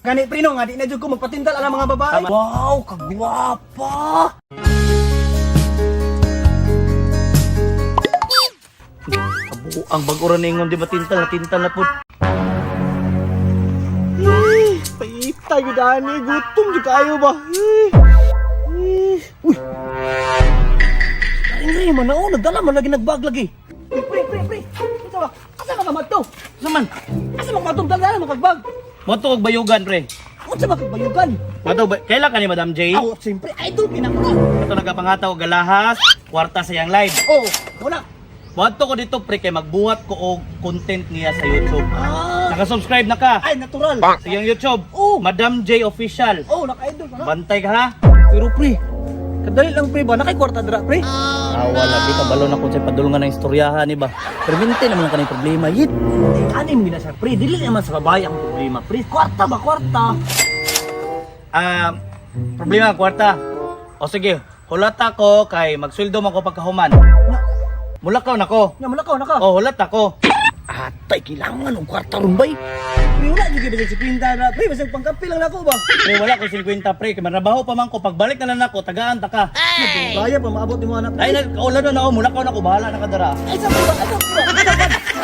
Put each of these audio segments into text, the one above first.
Gani pre no, nga di na jud ko magpatindal alang mga babae. Tama. Wow, kagwapa. Kabuang bag-o ra ningon di matintal, natintal na pud. Eh, paita gyud ani, gutom jud kayo ba. Eh, eh. Uy. Paring re man na oh, nagdala man lagi nagbag lagi. Uy, pre, pre, pre. Ito ba? Asa ka madto? Saman? Asa man madto dala man kagbag? Mo to og bayugan pre. Unsa ba kagbayugan? Mato ba kailan ka ni Madam J? Aw, siyempre idol pinako. Ato nagapangataw og galahas, kwarta sa iyang live. Oh, wala. Moadto ko dito pre kay magbuhat ko og content niya sa YouTube. Ah, Naka-subscribe na ka ay natural. sa iyang YouTube. Oh. Madam J Official. Oh, naka-idol ka na. Bantay ka ha. Pero pre, kadali lang pre ba? Nakay kwarta dira pre. Ah, wala di kabalo na kung sa padulungan ng istoryahan ni ba. Permente naman ang kanang problema yit. Eh, anim gina siya pre, dili naman sa babae ang problema pre. Kwarta ba kwarta? Ah, problema ang kwarta. O sige, hulata ko kay magsweldo man ko pagkahuman. Na, Mulakaw nako. nya mulakaw na ka. O hulat ako. Atay kailangan og kwarta ron bay. Pre, wala jud gyud si Quinta na pre, basag pangkapi lang nako ba. Pre, wala ko 50 pre kay manrabaho pa man ko pagbalik na lang nako tagaan ta ka. Kaya pa maabot nimo anak. Ay nagkaulan na ako, mulakaw na ko bahala na ka dara. Ay sa pre ba? Ay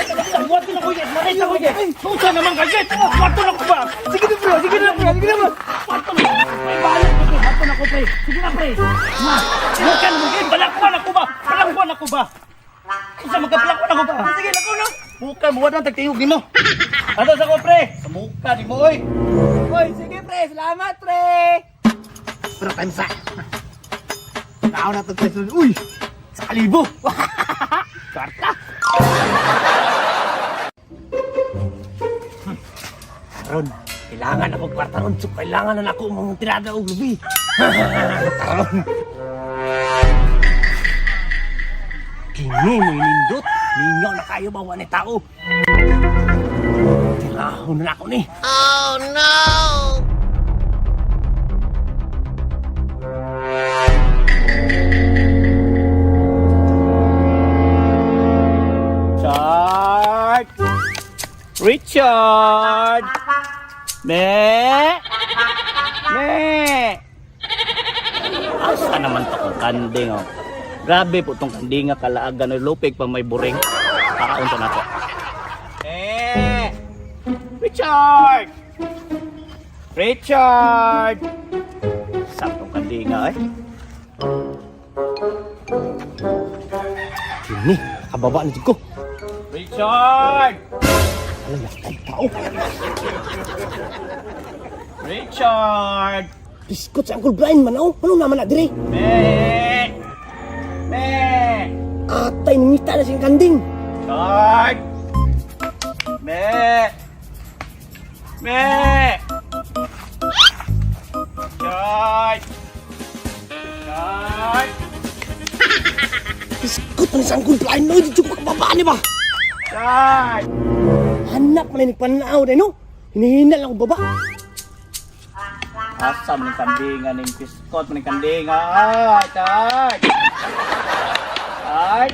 sa pre ba? Buhat na ko yes, maray sa ko yes. Unsa naman ka yes? Buhat na ko ba? Sige na pre, sige na pre, sige na pre. Buhat na ko. May bahala ko pre, buhat na ko pre. Sige na pre. Ma, bukan mo gid balakwan ako ba? Balakwan ako ba? Unsa magkabalakwan ako ba? Sige lakaw na. Bukan mo wala tagtingog nimo. Ato sa ko pre. Sa muka nimo oy. Hoy, sige pre, salamat pre. Pero time sa. Nakaw na to pre. Uy, sa kalibo. Kwarta. Karon, kailangan ako kwarta ron. So, kailangan na ako mga tirada og lubi. Karon. Kini mo inindot. Mingaw na kayo ba wa ni tao. Tirahon na ako ni. Oh no! Chart! Richard! Me! Me! Asa naman to kong kanding oh. Grabe po tong kanding nga kalaagan oy lupig pa may buring. Pakaon to nako. Eh! Richard! Richard! Sa tong kanding nga eh. Kini, nakababa na jud ko. Richard! Alam na, ay tao. Richard! Biskot sa Uncle Brian man oh. Ano naman na dire? Me! Me! Atay nangita na siyang kanding. Chard! Me! Me! Chard! Chard! Biskot man sa Uncle Brian no, dito ko kababa ni ba? Chard! Hanap man ni pananaw dai no. Hinihina lang ko baba. Asa man yung kandinga ning piskot man yung kandinga. Ay, Chard! Chard!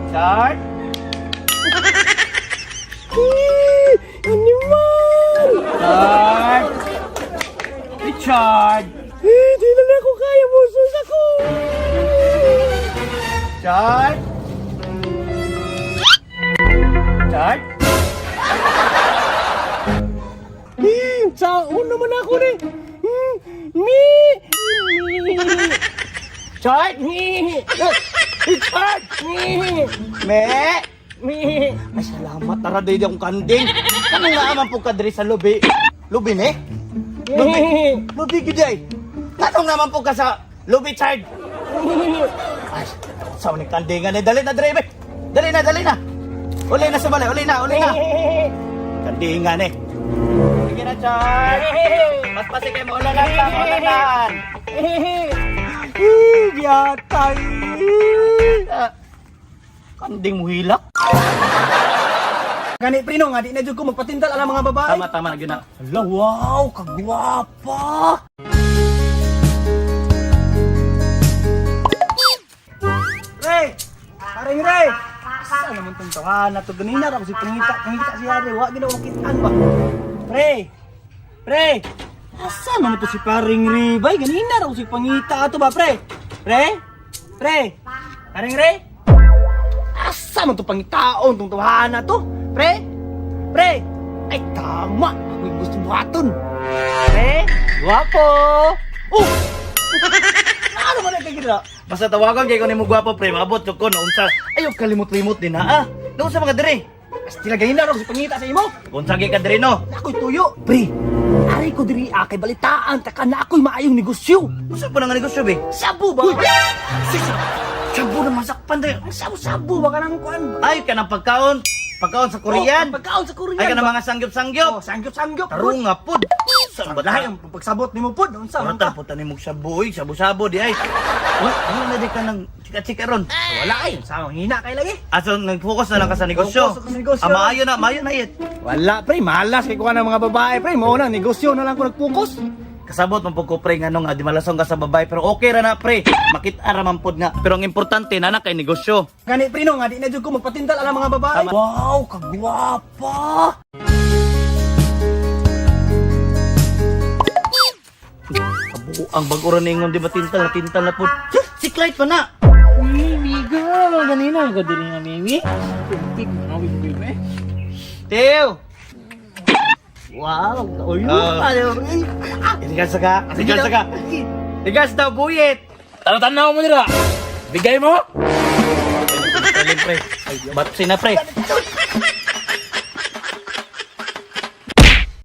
Chard! Eh, Animal! Chard! Richard! Eh, di na lang ako kaya busos ako. Chard! Chard! Eh, saon naman ako ni. Hmm, Mi! Mi! Chard! Mi! Richard! Mi! Me! Mi! Ay, salamat. Tara, dito akong kanding. Anong naaman po ka diri sa lubi? Lubi, ne? Lubi. Lubi, gid ay. Anong naman po ka sa lubi, Chard? Ay, sa ni kandingan eh. Dali na, dali, be. Dali na, dali na. Uli na sa balay, uli na, uli na. Kandingan eh. Sige na, Chard. Mas pasigay mo, ulanan pa, ulanan. Eh, Giyatay! Ah, Kanding mo hilak. Gani pre no, nga di na jud ko magpatindal alang mga babae. Tama, tama, gyud na. Hala, wow, kagwapa! Ray! Paring Ray! Asa naman tong tawahan na to? Ganina ra ko si pangita, pangita si Ari. Wa gina makitaan ba? Pre! Pre! Asa man to si paring Ribay? Ganina ra ko si pangita ato ba, pre? Pre? Pre? Paring Ray? Asa man to pangitaon tong tawahan na to? Pre? Pre? Ay, tama! Ako'y gusto buhaton. Pre? Guwapo! Oh! Ano man ang kagila? Basta tawagan kay ko nimo gwapo pre, maabot jud ko na unsa. Ayo kalimot-limot din ha. Ah. Naunsa mga diri? Basta ganina ra ko si pangita sa imo. Unsa gyud ka diri no? Ako'y tuyo. Pre, ari ko diri kay balitaan taka na ako'y maayong negosyo. Unsa pa nga negosyo be? Shabu ba? Uy! Sisa. Shabu na masakpan diri. Ang shabu-shabu ba ka nang kuan ba? Ay kanang pagkaon. Pagkaon sa Korean. Oh, pagkaon sa Korean. Ay kanang ba? mga sangyup-sangyup. Oh, sangyup-sangyup. Tarong nga pod. Saan ba Lahi ang pagsabot nimo pod unsa man Mata ka? po tanim mo shabu, oy, shabu-shabu di ay. Wala, ano na di ka nang chika-chika ron. Wala ay, unsa ang hina kay lagi. Aso nag-focus na lang ka sa negosyo. Focus ako sa negosyo. Ah, maayo na, maayo na yet. Wala pre, malas kay kuan ng mga babae pre, mao na negosyo na lang ko nagpokus. Kasabot man pud ko pre nga nung di malasong ka sa babae pero okay ra na pre. Makita ra man pod nga. Pero ang importante na na kay negosyo. Gani pre no, nga di na jud ko magpatindal alang mga babae. Tama. Wow, kagwapa. Kabuo ang bag-o ra ningon di ba tintal na tintal na pod. Si Clyde pa na. Mimi girl, ganina ko diri nga Mimi. Tik, bebe. Teo. Wow, uyo Ah. pa. Tigas ka. Tigas ka. Tigas daw buyit. Tanaw-tanaw mo nila. Bigay mo? Pre. Batsi na pre.